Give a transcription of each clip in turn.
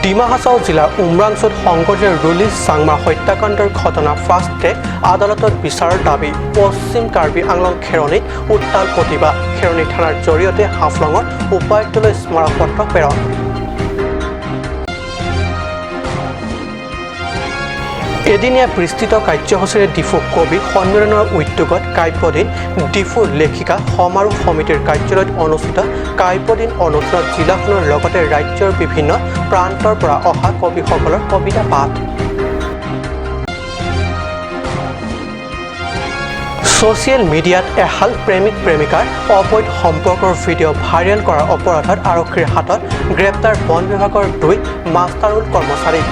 ডিমা হাছাও জিলাৰ উমৰাংছুত সংঘটিত ৰুলি চাংমা হত্যাকাণ্ডৰ ঘটনা ফাষ্ট ট্ৰেক আদালতত বিচাৰৰ দাবী। পশ্চিম কাৰ্বি আংলং খেৰণিত উত্তাল প্ৰতিবাদ। খেৰণি থানাৰ জৰিয়তে হাফলঙৰ উপায়ুক্তলৈ স্মাৰকপত্ৰ প্ৰেৰণ। এদিনীয়া বিস্তৃত কাৰ্যসূচীৰে ডিফু কবি সন্মিলনৰ উদ্যোগত কাব্যদিন। ডিফুৰ লেখিকা সমাৰোহ সমিতিৰ কাৰ্যালয়ত অনুষ্ঠিত কাব্যদিন অনুষ্ঠানত জিলাখনৰ লগতে ৰাজ্যৰ বিভিন্ন প্ৰান্তৰ পৰা অহা কবিসকলৰ কবিতা পাঠ। ছ'চিয়েল মিডিয়াত এহাল প্ৰেমিক প্ৰেমিকাৰ অবৈধ সম্পৰ্কৰ ভিডিঅ' ভাইৰেল কৰাৰ অপৰাধত আৰক্ষীৰ হাতত গ্ৰেপ্তাৰ বন বিভাগৰ দুই মাষ্টাৰৰোল কৰ্মচাৰী।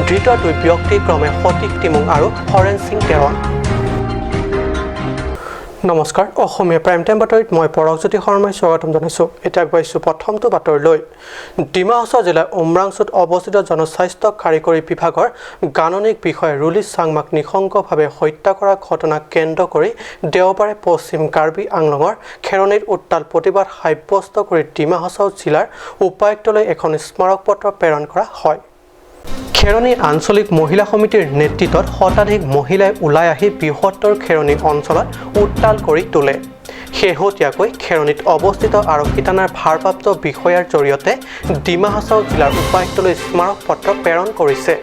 ধৃত দুই ব্যক্তি ক্ৰমে সতীশ তিমুং আৰু হৰেণ সিং টেৰণ। নমস্কাৰ, অসমীয়া প্ৰাইম টাইম বাতৰিত মই পৰশজ্যোতি শৰ্মাই স্বাগতম জনাইছোঁ। এতিয়া আগবাঢ়িছোঁ প্ৰথমটো বাতৰিলৈ। ডিমা হাছাও জিলাৰ উমৰাংছুত অৱস্থিত জনস্বাস্থ্য কাৰিকৰী বিভাগৰ গাণনিক বিষয়া ৰুলি চাংমাক নৃশংসভাৱে হত্যা কৰা ঘটনাক কেন্দ্ৰ কৰি দেওবাৰে পশ্চিম কাৰ্বি আংলঙৰ খেৰণিত উত্তাল প্ৰতিবাদ সাব্যস্ত কৰি ডিমা হাছাও জিলাৰ উপায়ুক্তলৈ এখন স্মাৰকপত্ৰ প্ৰেৰণ কৰা হয়। খেৰণি আঞ্চলিক মহিলা সমিতিৰ নেতৃত্বত শতাধিক মহিলাই ওলাই আহি বৃহত্তৰ খেৰণি অঞ্চলত উত্তাল কৰি তোলে। শেহতীয়াকৈ খেৰণিত অৱস্থিত আৰক্ষী থানাৰ ভাৰপ্ৰাপ্ত বিষয়াৰ জৰিয়তে ডিমা হাছাও জিলাৰ উপায়ুক্তলৈ স্মাৰকপত্ৰ প্ৰেৰণ কৰিছে।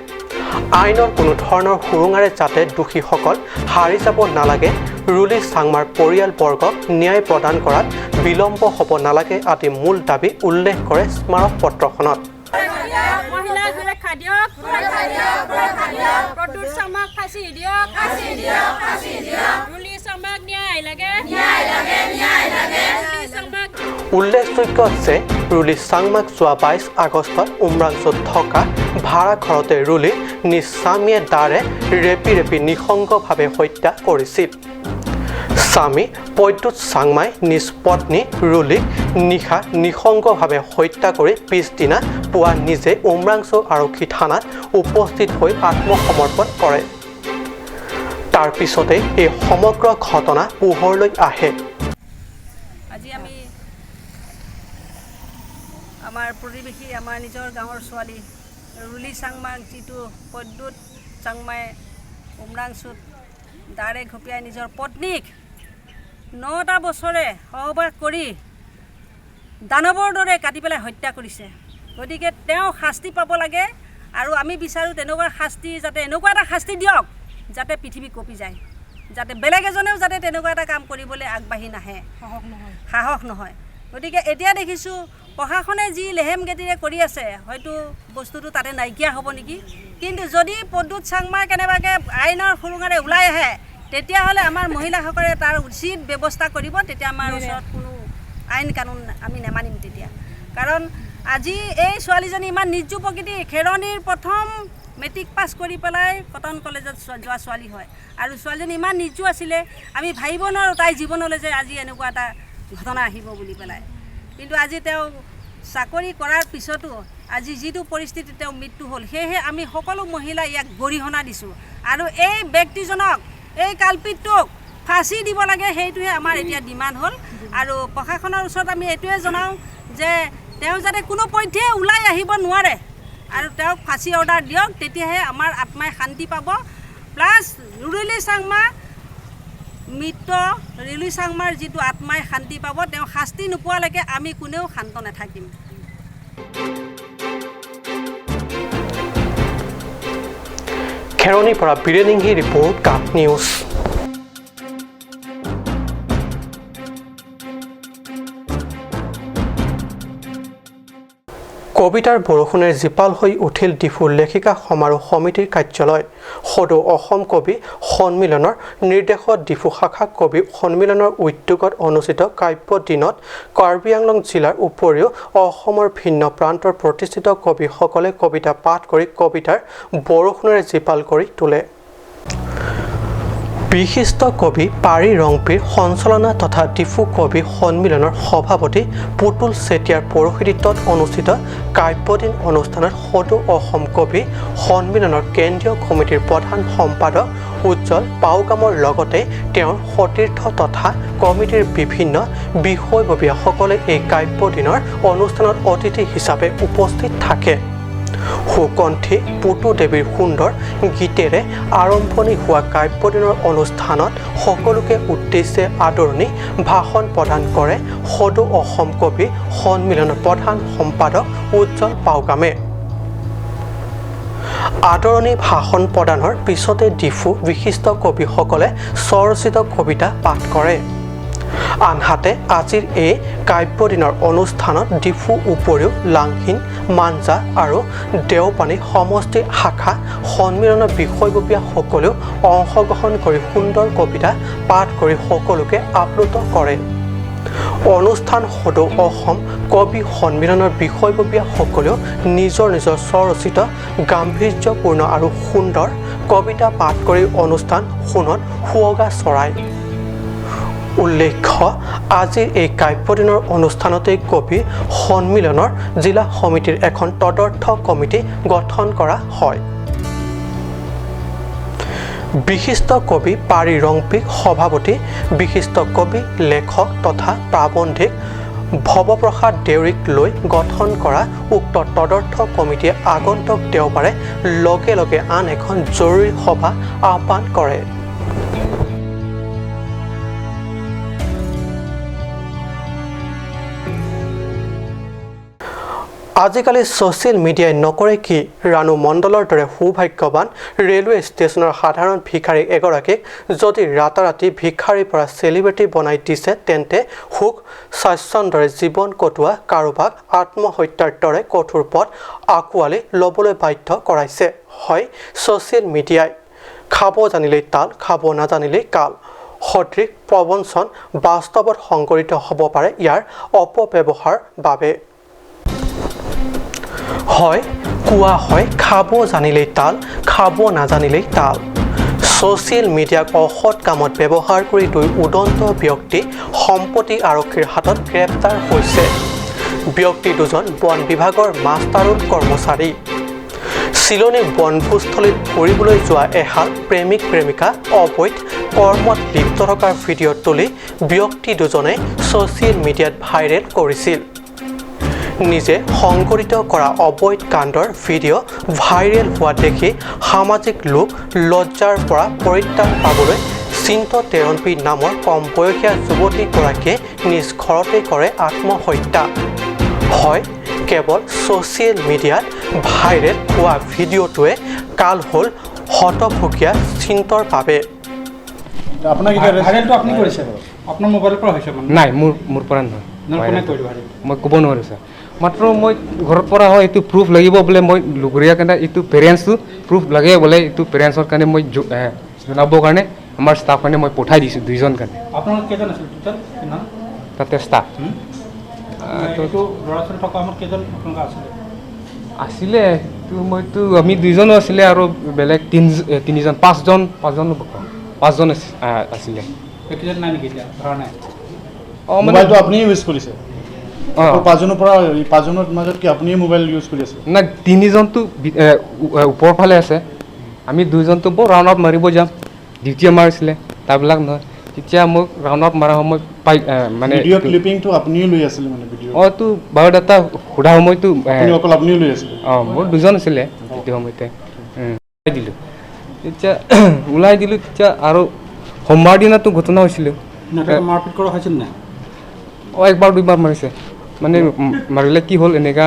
আইনৰ কোনো ধৰণৰ সুৰুঙাৰে যাতে দোষীসকল হাৰি যাব নালাগে, ৰুলি চাংমাৰ পৰিয়ালবৰ্গক ন্যায় প্ৰদান কৰাত বিলম্ব হ'ব নালাগে আদি মূল দাবী উল্লেখ কৰে স্মাৰকপত্ৰখনত। মহিলা সুৰক্ষা দিয়ক, প্ৰদ্যুৎ শৰ্মাক ফাঁচি দিয়ক, ৰুলি শৰ্মাক ন্যায় লাগে, ৰুলি শৰ্মাক। উল্লেখযোগ্য যে ৰুলি চাংমাক যোৱা 22 আগষ্টত উমৰাংছুত থকা ভাড়া ঘৰতে ৰুলি নিজ স্বামীয়ে দাৰে ৰেপি ৰেপি নৃশংসভাৱে হত্যা কৰিছিল। স্বামী প্ৰদ্যুৎ চাংমাই নিজ পত্নী ৰুলিক নিশা নৃশংসভাৱে হত্যা কৰি পিছদিনা পুৱা নিজে উমৰাংছু আৰক্ষী থানাত উপস্থিত হৈ আত্মসমৰ্পণ কৰে। তাৰ পিছতে এই সমগ্ৰ ঘটনা পোহৰলৈ আহে। আজি আমি আমাৰ প্ৰতিবেশী, আমাৰ নিজৰ গাঁৱৰ ছোৱালী ৰুলি চাংমাক, যিটো প্ৰদ্যুৎ চাংমাই উমৰাংছুত দাৰে ঘপিয়াই নিজৰ পত্নীক 9টা বছৰে সহবাস কৰি দানৱৰ দৰে কাটি পেলাই হত্যা কৰিছে। গতিকে তেওঁ শাস্তি পাব লাগে আৰু আমি বিচাৰোঁ তেনেকুৱা শাস্তি, যাতে এনেকুৱা এটা শাস্তি দিয়ক যাতে পৃথিৱী কঁপি যায়, যাতে বেলেগ এজনেও যাতে তেনেকুৱা এটা কাম কৰিবলৈ আগবাঢ়ি নাহে, সাহস নহয়। গতিকে এতিয়া দেখিছোঁ প্ৰশাসনে যি লেহেম গতিৰে কৰি আছে, হয়তো বস্তুটো তাতে নাইকিয়া হ'ব নেকি। কিন্তু যদি প্ৰদ্যুৎ চাংমা কেনেবাকৈ আইনৰ সুৰুঙাৰে ওলাই আহে, তেতিয়াহ'লে আমাৰ মহিলাসকলে তাৰ উচিত ব্যৱস্থা কৰিব। তেতিয়া আমাৰ ওচৰত কোনো আইন কানুন আমি নেমানিম তেতিয়া। কাৰণ আজি এই ছোৱালীজনী ইমান নিৰ্জু প্ৰকৃতি, খেৰণিৰ প্ৰথম মেট্ৰিক পাছ কৰি পেলাই কটন কলেজত যোৱা ছোৱালী হয়। আৰু ছোৱালীজনী ইমান নিৰ্জু আছিলে, আমি ভাবিব নোৱাৰোঁ তাইৰ জীৱনলৈ যে আজি এনেকুৱা এটা ঘটনা আহিব বুলি পেলাই। কিন্তু আজি তেওঁ চাকৰি কৰাৰ পিছতো আজি যিটো পৰিস্থিতিত তেওঁ মৃত্যু হ'ল, সেয়েহে আমি সকলো মহিলাই ইয়াক গৰিহণা দিছোঁ আৰু এই ব্যক্তিজনক, এই কালপিতটোক ফাঁচি দিব লাগে, সেইটোহে আমাৰ এতিয়া ডিমাণ্ড হ'ল। আৰু প্ৰশাসনৰ ওচৰত আমি এইটোৱে জনাওঁ যে তেওঁ যাতে কোনো পধ্যে ওলাই আহিব নোৱাৰে আৰু তেওঁক ফাঁচি অৰ্ডাৰ দিয়ক, তেতিয়াহে আমাৰ আত্মাই শান্তি পাব। প্লাছ ৰুলি চাংমা মৃত ৰুলি চাংমাৰ যিটো আত্মাই শান্তি পাব, তেওঁ শাস্তি নোপোৱালৈকে আমি কোনেও শান্ত নাথাকিম। খেৰণিৰ পৰা বীৰেনিংহি ৰিপৰ্ট, কাপ নিউজ। কবিতাৰ বৰষুণেৰে জীপাল হৈ উঠিল ডিফুৰ লেখিকা সমাৰোহ সমিতিৰ কাৰ্যালয়। সদৌ অসম কবি সন্মিলনৰ নিৰ্দেশত ডিফু শাখা কবি সন্মিলনৰ উদ্যোগত অনুষ্ঠিত কাব্য দিনত কাৰ্বি আংলং জিলাৰ উপৰিও অসমৰ ভিন্ন প্ৰান্তৰ প্ৰতিষ্ঠিত কবিসকলে কবিতা পাঠ কৰি কবিতাৰ বৰষুণেৰে জীপাল কৰি তোলে। বিশিষ্ট কবি পাৰি ৰংপিৰ সঞ্চালনা তথা ডিফু কবি সন্মিলনৰ সভাপতি পুতুল চেতিয়াৰ পৌৰোহিত্যত অনুষ্ঠিত কাব্যদিন অনুষ্ঠানত সদৌ অসম কবি সন্মিলনৰ কেন্দ্ৰীয় কমিটিৰ প্ৰধান সম্পাদক উজ্জ্বল পাওগামৰ লগতে তেওঁৰ সতীৰ্থ তথা কমিটিৰ বিভিন্ন বিষয়ববীয়াসকলে এই কাব্যদিনৰ অনুষ্ঠানত অতিথি হিচাপে উপস্থিত থাকে। সুকণ্ঠী পুতু দেৱীৰ সুন্দৰ গীতেৰে আৰম্ভণি হোৱা কাব্যদিনৰ অনুষ্ঠানত সকলোকে উদ্দেশ্যে আদৰণি ভাষণ প্ৰদান কৰে সদৌ অসম কবি সন্মিলনৰ প্ৰধান সম্পাদক উজ্জ্বল পাওগামে। আদৰণি ভাষণ প্ৰদানৰ পিছতে ডিফু বিশিষ্ট কবিসকলে স্বৰচিত কবিতা পাঠ কৰে। আনহাতে আজিৰ এই কাব্যদিনৰ অনুষ্ঠানত ডিফু উপৰিও লাংহিন, মাঞ্জা আৰু দেওপানী সমষ্টিৰ শাখা সন্মিলনৰ বিষয়ববীয়াসকলেও অংশগ্ৰহণ কৰি সুন্দৰ কবিতা পাঠ কৰি সকলোকে আপ্লুত কৰে। অনুষ্ঠান সদৌ অসম কবি সন্মিলনৰ বিষয়ববীয়াসকলেও নিজৰ নিজৰ স্বৰচিত গাম্ভীৰ্যপূৰ্ণ আৰু সুন্দৰ কবিতা পাঠ কৰি অনুষ্ঠান সোণত সুৱগা চৰায়। উল্লেখ্য, আজিৰ এই কাব্যদিনৰ অনুষ্ঠানতেই কবি সন্মিলনৰ জিলা সমিতিৰ এখন তদৰ্থ কমিটি গঠন কৰা হয়। বিশিষ্ট কবি পাৰি ৰংপিক সভাপতি, বিশিষ্ট কবি, লেখক তথা প্ৰাবন্ধিক ভৱপ্ৰসাদ দেউৰীক লৈ গঠন কৰা উক্ত তদৰ্থ কমিটিয়ে আগন্তুক দেওবাৰে লগে লগে আন এখন জৰুৰী সভা আহ্বান কৰে। আজিকালি ছ'চিয়েল মিডিয়াই নকৰে কি, ৰাণু মণ্ডলৰ দৰে সৌভাগ্যৱান ৰেলৱে ষ্টেচনৰ সাধাৰণ ভিখাৰী এগৰাকীক যদি ৰাতাৰাতি ভিখাৰীৰ পৰা চেলিব্ৰিটি বনাই দিছে, তেন্তে সুখ স্বাচ্ছন্দ্যৰে জীৱন কটোৱা কাৰোবাক আত্মহত্যাৰ দৰে কঠোৰ পথ আঁকোৱালি ল'বলৈ বাধ্য কৰাইছে। হয়, ছ'চিয়েল মিডিয়াই খাব জানিলেই তাল, খাব নাজানিলেই কাল সদৃশ প্ৰবঞ্চন বাস্তৱত সংঘটিত হ'ব পাৰে ইয়াৰ অপব্যৱহাৰ বাবে। হয়, কোৱা হয়, খাব জানিলেই তাল, খাব নাজানিলেই তাল। ছ'চিয়েল মিডিয়াক অসৎ কামত ব্যৱহাৰ কৰি দুই উদন্ত ব্যক্তি সম্প্ৰতি আৰক্ষীৰ হাতত গ্ৰেপ্তাৰ হৈছে। ব্যক্তি দুজন বন বিভাগৰ মাষ্টাৰোল কৰ্মচাৰী। চিলনী বনভোজস্থলীত ফুৰিবলৈ যোৱা এহাল প্ৰেমিক প্ৰেমিকা অবৈধ কৰ্মত লিপ্ত থকাৰ ভিডিঅ' তুলি ব্যক্তি দুজনে ছ'চিয়েল মিডিয়াত ভাইৰেল কৰিছিল। নিজে সংঘটিত কৰা অবৈধ কাণ্ডৰ ভিডিঅ' ভাইৰেল হোৱা দেখি সামাজিক লোক লজ্জাৰ পৰা পৰিত্ৰাণ পাবলৈ চিন্ত তেৰণপি নামৰ কম বয়সীয়া যুৱতীগৰাকীয়ে নিজ ঘৰতে কৰে আত্মহত্যা। হয়, কেৱল ছ'চিয়েল মিডিয়াত ভাইৰেল হোৱা ভিডিঅ'টোৱে কাল হ'ল হতভগীয়া চিন্তৰ বাবে। নাই, মোৰ পৰা নহয়, মই ক'ব নোৱাৰোঁ ছাৰ। মাত্ৰ মই ঘৰৰ পৰা হয় এইটো প্ৰুফ লাগিব বোলে, মই লগৰীয়া কাৰণে এইটো পেৰেণ্টছটো প্ৰুফ লাগে বোলে, এইটো পেৰেণ্টছৰ কাৰণে মই জনাবৰ কাৰণে আমাৰ ষ্টাফ কাৰণে মই পঠাই দিছোঁ দুইজন কাৰণে। তাতে ষ্টাফ আছিলে, মইতো আমি দুইজনো আছিলে আৰু বেলেগ তিনিজন পাঁচজন পাঁচজন আছিলে। মোবাইলটো আপুনি ইউজ কৰিছে? পাঁচজনৰ পৰা পাঁচজনৰ মাজত কি আপুনি মোবাইল ইউজ কৰি আছে? নাই, তিনিজনটো ওপৰ ফালে আছে, আমি দুইজনটো বৰ ৰাউণ্ড আপ মাৰিব যাম, ডিউটি আমাৰ আছিলে তাৰবিলাক নহয়। তেতিয়া মোক ৰাউণ্ড আপ মাৰা সময় পাই মানে ভিডিঅ' ক্লিপিংটো আপুনিয়ে লৈ আছিলে মানে ভিডিঅ'? অঁ, তো বায়'ডাটা সোধা সময়টো অকল আপুনিয়ে লৈ আছিলে? অঁ, মোৰ দুজন আছিলে সেইটো সময়তে। ওলাই দিলোঁ, তেতিয়া ওলাই দিলোঁ। তেতিয়া আৰু সোমবাৰ দিনাতো ঘটনা হৈছিলে। মাৰপিট কৰা হৈছিল নাই? অঁ, একবাৰ দুইবাৰ মাৰিছে। মানে মাৰিলে কি হ'ল, এনেকুৱা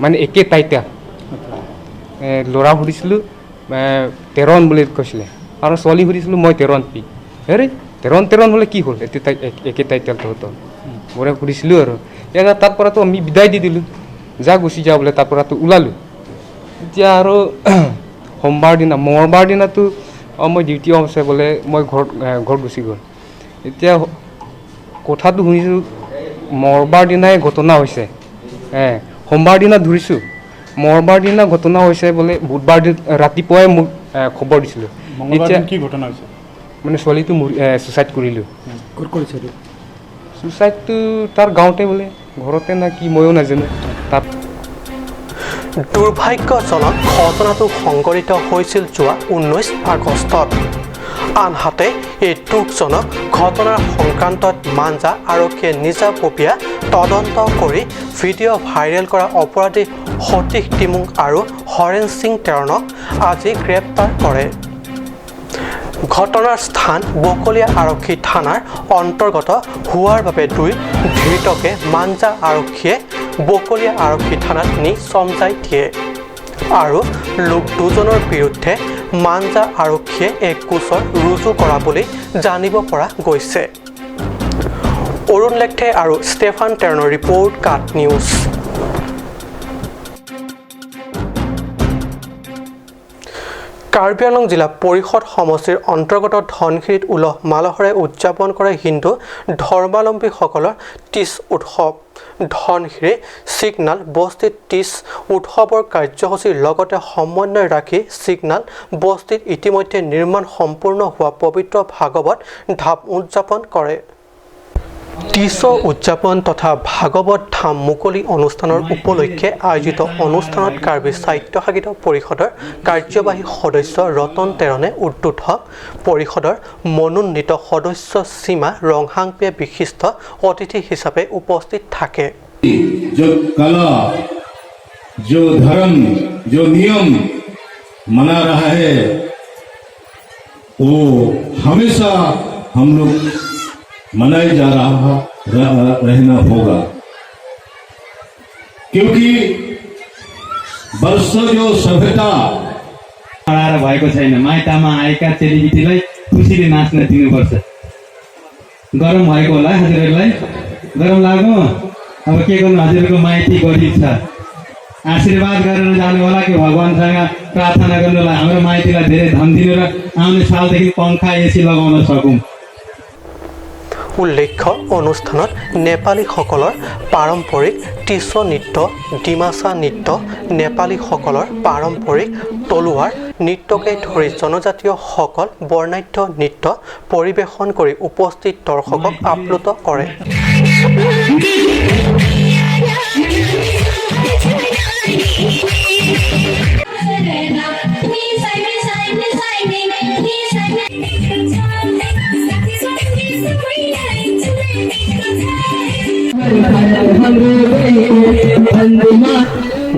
মানে একে টাইটেল ল'ৰা সুধিছিলোঁ তেৰণ বুলি কৈছিলে, আৰু ছোৱালী সুধিছিলোঁ মই তেৰণ পি। হেৰে তেৰণ তেৰণ হ'লে কি হ'ল, এইটো একে টাইটেল তহঁতৰ মোৰে সুধিছিলোঁ। আৰু এতিয়া তাৰ পৰাতো আমি বিদায় দি দিলোঁ, যা গুচি যা বোলে। তাৰ পৰাতো ওলালোঁ। এতিয়া আৰু সোমবাৰ দিনা মঙলবাৰ দিনাতো অঁ মই ডিউটি অফ আছে বোলে, মই ঘৰত গুচি গ'ল। এতিয়া কথাটো শুনিছোঁ মঙলবাৰ দিনাই ঘটনা হৈছে, সোমবাৰ দিনা ধৰিছোঁ, মঙলবাৰ দিনা ঘটনা হৈছে বোলে। বুধবাৰ দিন ৰাতিপুৱাই মোক খবৰ দিছিলোঁ। এতিয়া কি ঘটনা হৈছে? মানে ছোৱালীটো ছুচাইড কৰিলোঁ। ক'ত কৰিছে এইটো? ছুচাইডটো তাৰ গাঁৱতে বোলে, ঘৰতে না কি ময়ো নাজানো। তাত দুৰ্ভাগ্যজনক ঘটনাটো সংঘটিত হৈছিল যোৱা 19 আগষ্টত। আনহাতে এই দুখজনক ঘটনাৰ সংক্ৰান্তত মাঞ্জা আৰক্ষীয়ে নিজাববীয়া তদন্ত কৰি ভিডিঅ' ভাইৰেল কৰা অপৰাধী সতীশ টিমুং আৰু হৰেণ সিং টেৰণক আজি গ্ৰেপ্তাৰ কৰে। ঘটনাৰ স্থান বকলীয়া আৰক্ষী থানাৰ অন্তৰ্গত হোৱাৰ বাবে দুই ধৃতকে মাঞ্জা আৰক্ষীয়ে বকলীয়া আৰক্ষী থানাত নি চমজাই দিয়ে আৰু লোক দুজনৰ বিৰুদ্ধে মাঞ্জা আৰক্ষীয়ে এক গোচৰ ৰুজু কৰা বুলি জানিব পৰা গৈছে। অৰুণ লেখথে আৰু ষ্টেফান টেৰণৰ ৰিপৰ্ট, কাট নিউজ। কাৰ্বি আংলং জিলা পৰিষদ সমষ্টিৰ অন্তৰ্গত ধনশিৰিত উলহ মালহেৰে উদযাপন কৰে হিন্দু ধৰ্মাৱলম্বীসকলৰ তীজ উৎসৱ। ধনশিৰি চিগনাল বস্তিত তীজ উৎসৱৰ কাৰ্যসূচীৰ লগতে সমন্বয় ৰাখি চিগনাল বস্তিত ইতিমধ্যে নিৰ্মাণ সম্পূৰ্ণ হোৱা পবিত্ৰ ভাগৱত ধাম উদযাপন কৰে। তীজ উদযাপন তথা ভাগৱত ধাম মুকলি অনুষ্ঠানৰ উপলক্ষে আয়োজিত অনুষ্ঠানত কাৰ্বি স্বায়ত্তশাসিত পৰিষদৰ কাৰ্যবাহী সদস্য ৰতন টেৰণে উদ্বোধক পৰিষদৰ মনোনীত সদস্য সীমা ৰংহাংপে বিশিষ্ট অতিথি হিচাপে উপস্থিত থাকে। जो कला, जो धर्म, जो नियम मना रहा है वो हमेशा हम लोग मनाए जा रहा रहना होगा, क्योंकि वर्षों जो सभ्यता अडाएर भएको छैन। माइतामा आएका चेलीबेटीलाई खुसीले नाच्न दिनुपर्छ। गरम भएको होला हजुरहरूलाई? गरम लाग्यो? अब के गर्नु, हजुरको माइती गरिब छ। आशीर्वाद गरेर जानु होला कि भगवान्सँग प्रार्थना गर्नु होला हाम्रो माइतीलाई धेरै धन दिनु र आउने सालदेखि पङ्खा एसी लगाउन सकौँ। উল্লেখ্য অনুষ্ঠানত নেপালীসকলৰ পাৰম্পৰিক তীজ নৃত্য, ডিমাচা নৃত্য, নেপালীসকলৰ পাৰম্পৰিক তলুৱাৰ নৃত্যকে ধৰি জনজাতীয়সকল বৰ্ণাঢ্য নৃত্য পৰিৱেশন কৰি উপস্থিত দৰ্শকক আপ্লুত কৰে।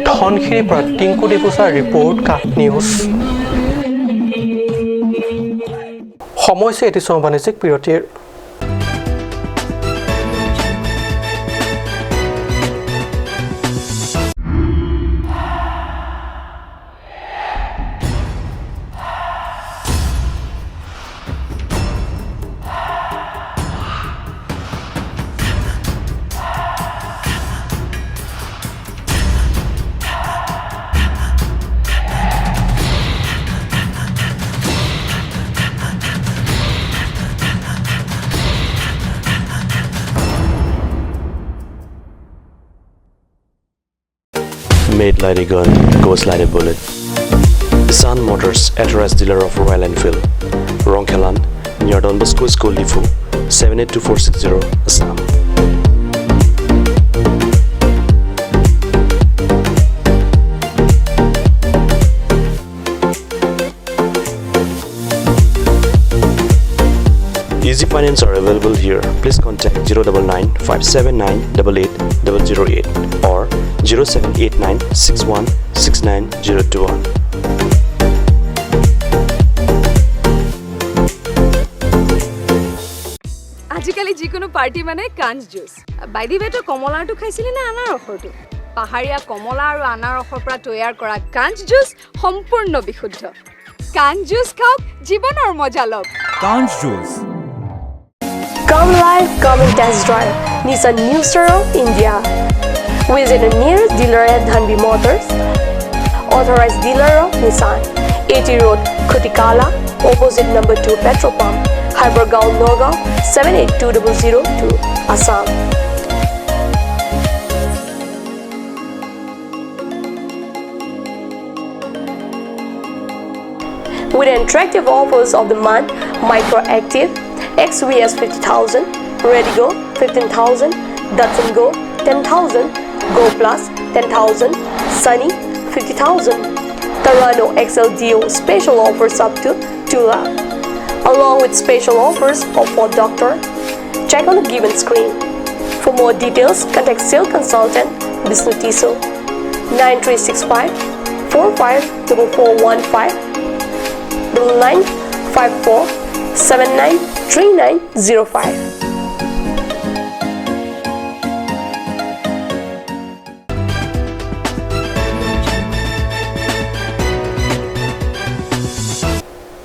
ধনশিৰিৰ পৰা টিংকু দেৱুচাৰ ৰিপৰ্ট, কাট নিউজ। সময় হৈছে এটি চমু বাণিজ্যিক বিৰতিৰ। Made like a gun, goes like a bullet. Nissan Motors, authorized dealer of Royal Enfield, Rongkhelan, near Don Bosco School, Diphu, 782460, Assam. Easy finance are available here. Please contact 099 579 88 008 or 0789 61 69 021. আজিকালি যিকোনো party মানে কাঞ্চ juice. By the ৱে, তই কমলাৰটো খাইছিলি নে আনাৰসৰটো? পাহাৰীয়া কমলা আৰু আনাৰসৰ পৰা তৈয়াৰ কৰা কাঞ্চ জুচ সম্পূৰ্ণ বিশুদ্ধ। কাঞ্চ জুচ খাওক, জীৱনৰ মজা লওক। কাঞ্চ juice. Come live, come and test drive Nissan New Star of India. Visit the nearest dealer at Dhanbi Motors, authorized dealer of Nissan, AT Road, Khutikala, opposite number 2 petrol pump, Haibargaon, Nagaon, 782002, Assam. With attractive offers of the month, Micro Active, XVS 50,000, Redigo 15,000, Datsun Go 10,000, Go Plus 10,000, Sunny 50,000, Terrano XLDO special offers up to 2 lakh, along with special offers of Ford Doctor. Check on the given screen. For more details, contact sales consultant Bishnu Tiso. 9365 45 4415 9954 793905.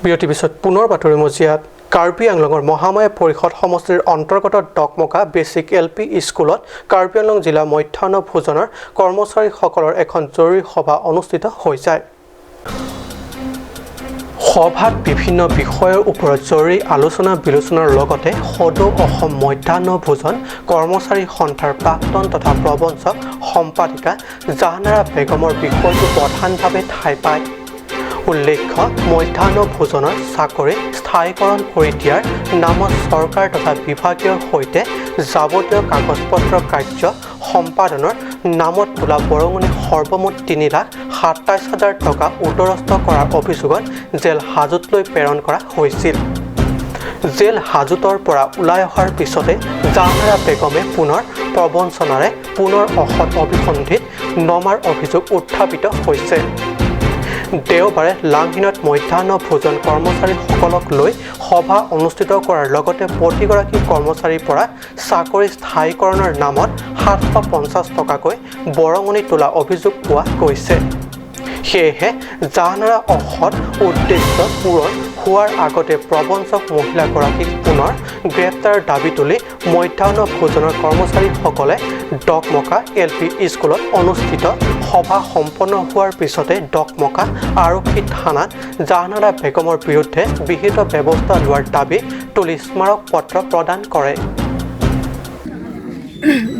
বিৰতিৰ পিছত পুনৰ বাতৰি মজিয়াত। কাৰ্বি আংলঙৰ মহামায়া পৰিষদ সমষ্টিৰ অন্তৰ্গত Dokmoka basic L P স্কুলত কাৰ্বি আংলং জিলা মধ্যাহ্ন ভোজনৰ কৰ্মচাৰীসকলৰ এখন জৰুৰী সভা অনুষ্ঠিত হৈ যায়। সভাত বিভিন্ন বিষয়ৰ ওপৰত জৰুৰী আলোচনা বিলোচনাৰ লগতে সদৌ অসম মধ্যাহ্ন ভোজন কৰ্মচাৰী সন্থাৰ প্ৰাক্তন তথা প্ৰবঞ্চক সম্পাদিকা জাহানাৰা বেগমৰ বিষয়টো প্ৰধানভাৱে ঠাই পায়। উল্লেখ্য, মধ্যাহ্ন ভোজনৰ চাকৰি স্থায়ীকৰণ কৰি দিয়াৰ নামত চৰকাৰ তথা বিভাগীয়ৰ সৈতে যাৱতীয় কাগজপত্ৰ কাৰ্য সম্পাদনৰ নামত তোলা বৰঙণি সৰ্বমুঠ 3,27,000 টকা উদৰস্থ কৰাৰ অভিযোগত জেল হাজোতলৈ প্ৰেৰণ কৰা হৈছিল। জেল হাজোতৰ পৰা ওলাই অহাৰ পিছতে জাহানাৰা বেগমে পুনৰ প্ৰবঞ্চনাৰে পুনৰ অসৎ অভিসন্ধিত নমাৰ অভিযোগ উত্থাপিত হৈছে। দেওবাৰে লাংহিনত মধ্যাহ্ন ভোজন কৰ্মচাৰীসকলক লৈ সভা অনুষ্ঠিত কৰাৰ লগতে প্ৰতিগৰাকী কৰ্মচাৰীৰ পৰা চাকৰি স্থায়ীকৰণৰ নামত 750 টকাকৈ বৰঙণি তোলা অভিযোগ পোৱা গৈছে। সেয়েহে জাহানাৰা অসৎ উদ্দেশ্য পূৰণ হোৱাৰ আগতে প্ৰবঞ্চক মহিলাগৰাকীক পুনৰ গ্ৰেপ্তাৰৰ দাবী তুলি মধ্যাহ্ন ভোজনৰ কৰ্মচাৰীসকলে ডকমকা এল পি স্কুলত অনুষ্ঠিত সভা সম্পন্ন হোৱাৰ পিছতে ডকমকা আৰক্ষী থানাত জাহানাৰা বেগমৰ বিৰুদ্ধে বিহিত ব্যৱস্থা লোৱাৰ দাবী তুলি স্মাৰক পত্ৰ প্ৰদান কৰে।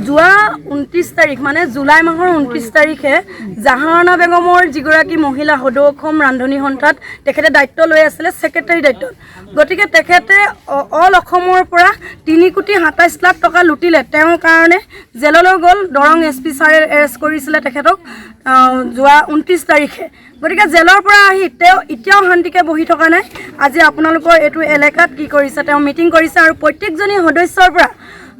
যোৱা 29 তাৰিখ মানে জুলাই মাহৰ 29 তাৰিখে জাহানাৰা বেগমৰ যিগৰাকী মহিলা সদৌ অসম ৰান্ধনী সন্থাত তেখেতে দায়িত্ব লৈ আছিলে ছেক্ৰেটাৰী দায়িত্বত, গতিকে তেখেতে অল অসমৰ পৰা 3,27,00,000 টকা লুটিলে। তেওঁৰ কাৰণে জেললৈ গ'ল। দৰং এছ পি ছাৰে এৰেষ্ট কৰিছিলে তেখেতক যোৱা 29 তাৰিখে। গতিকে জেলৰ পৰা আহি তেওঁ এতিয়াও শান্তিকৈ বহি থকা নাই। আজি আপোনালোকৰ এইটো এলেকাত কি কৰিছে, তেওঁ মিটিং কৰিছে আৰু প্ৰত্যেকজনী সদস্যৰ পৰা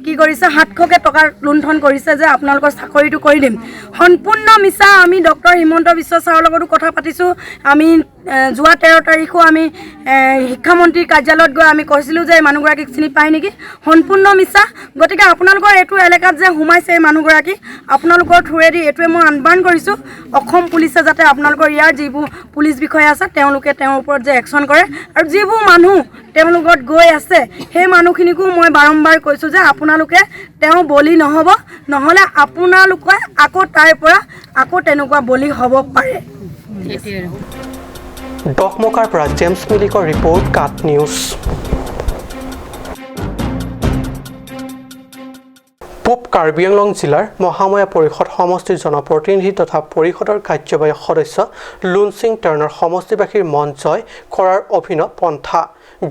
কি কৰিছে 700কে টকা লুণ্ঠন কৰিছে যে আপোনালোকৰ চাকৰিটো কৰি দিম। সম্পূৰ্ণ মিছা। আমি ডক্টৰ হিমন্ত বিশ্ব ছাৰৰ লগতো কথা পাতিছোঁ। আমি যোৱা 13 তাৰিখো আমি শিক্ষামন্ত্ৰীৰ কাৰ্যালয়ত গৈ আমি কৈছিলোঁ যে এই মানুহগৰাকীক চিনি পায় নেকি। সম্পূৰ্ণ মিছা। গতিকে আপোনালোকৰ এইটো এলেকাত যে সোমাইছে এই মানুহগৰাকী, আপোনালোকৰ থ্ৰুৱেদি এইটোৱে মই আহ্বান কৰিছোঁ অসম পুলিচে যাতে আপোনালোকৰ ইয়াৰ যিবোৰ পুলিচ বিষয়া আছে তেওঁলোকে তেওঁৰ ওপৰত যে একশ্যন কৰে আৰু যিবোৰ মানুহ তেওঁৰ লগত গৈ আছে সেই মানুহখিনিকো মই বাৰম্বাৰ কৈছোঁ যে আপোনালোকে তেওঁ বলি নহ'ব, নহ'লে আপোনালোকে আকৌ তাইৰ পৰা আকৌ তেনেকুৱা বলি হ'ব পাৰে। ডকমকাৰ পৰা জেমছ মিলিকৰ ৰিপৰ্ট, কাট নিউজ। পূব কাৰ্বি আংলং জিলাৰ মহামায়া পৰিষদ সমষ্টিৰ জনপ্ৰতিনিধি তথা পৰিষদৰ কাৰ্যবাহী সদস্য লুনচিং টেৰণৰ সমষ্টিবাসীৰ মন জয় কৰাৰ অভিনৱ পন্থা।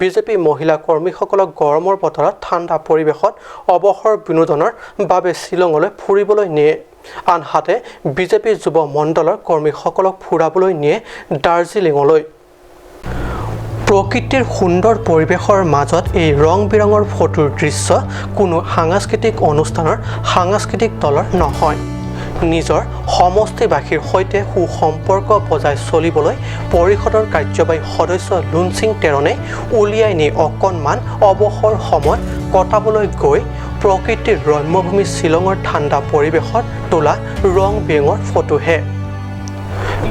বিজেপি মহিলা কৰ্মীসকলক গৰমৰ বতৰত ঠাণ্ডা পৰিৱেশত অৱসৰ বিনোদনৰ বাবে শ্বিলঙলৈ ফুৰিবলৈ নিয়ে, আনহাতে বিজেপি যুৱ মণ্ডলৰ কৰ্মীসকলক ফুৰাবলৈ নিয়ে দাৰ্জিলিঙলৈ। প্ৰকৃতিৰ সুন্দৰ পৰিৱেশৰ মাজত এই ৰং বিৰঙৰ ফটোৰ দৃশ্য কোনো সাংস্কৃতিক অনুষ্ঠানৰ সাংস্কৃতিক দলৰ নহয়। নিজৰ সমষ্টিবাসীৰ সৈতে সুসম্পৰ্ক বজাই চলিবলৈ পৰিষদৰ কাৰ্যবাহী সদস্য লুনচিং টেৰণে উলিয়াই নি অকণমান অৱসৰ সময় কটাবলৈ গৈ প্ৰকৃতিৰ ৰম্যভূমি শ্বিলঙৰ ঠাণ্ডা পৰিৱেশত তোলা ৰং বিৰঙৰ ফটোহে।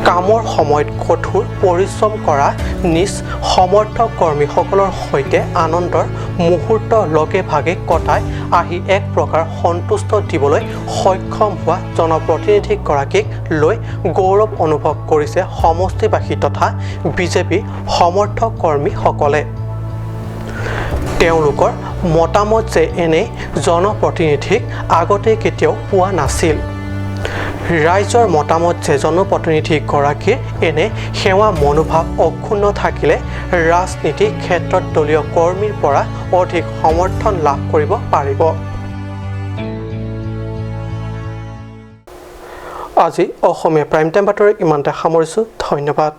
কামৰ সময়ত কঠোৰ পৰিশ্ৰম কৰা নিজ সমৰ্থক কৰ্মীসকলৰ সৈতে আনন্দৰ মুহূৰ্ত লগে ভাগে কটাই আহি এক প্ৰকাৰ সন্তুষ্ট দিবলৈ সক্ষম হোৱা জনপ্ৰতিনিধিগৰাকীক লৈ গৌৰৱ অনুভৱ কৰিছে সমষ্টিবাসী তথা বিজেপি সমৰ্থক কৰ্মীসকলে। তেওঁলোকৰ মতামত যে এনে জনপ্ৰতিনিধিক আগতে কেতিয়াও পোৱা নাছিল। ৰাইজৰ মতামত যে জনপ্ৰতিনিধিগৰাকীৰ এনে সেৱা মনোভাৱ অক্ষুণ্ণ থাকিলে ৰাজনীতিৰ ক্ষেত্ৰত দলীয় কৰ্মীৰ পৰা অধিক সমৰ্থন লাভ কৰিব পাৰিব। আজি অসমীয়া প্ৰাইম টাইম বাতৰি ইমানতে সামৰিছোঁ। ধন্যবাদ।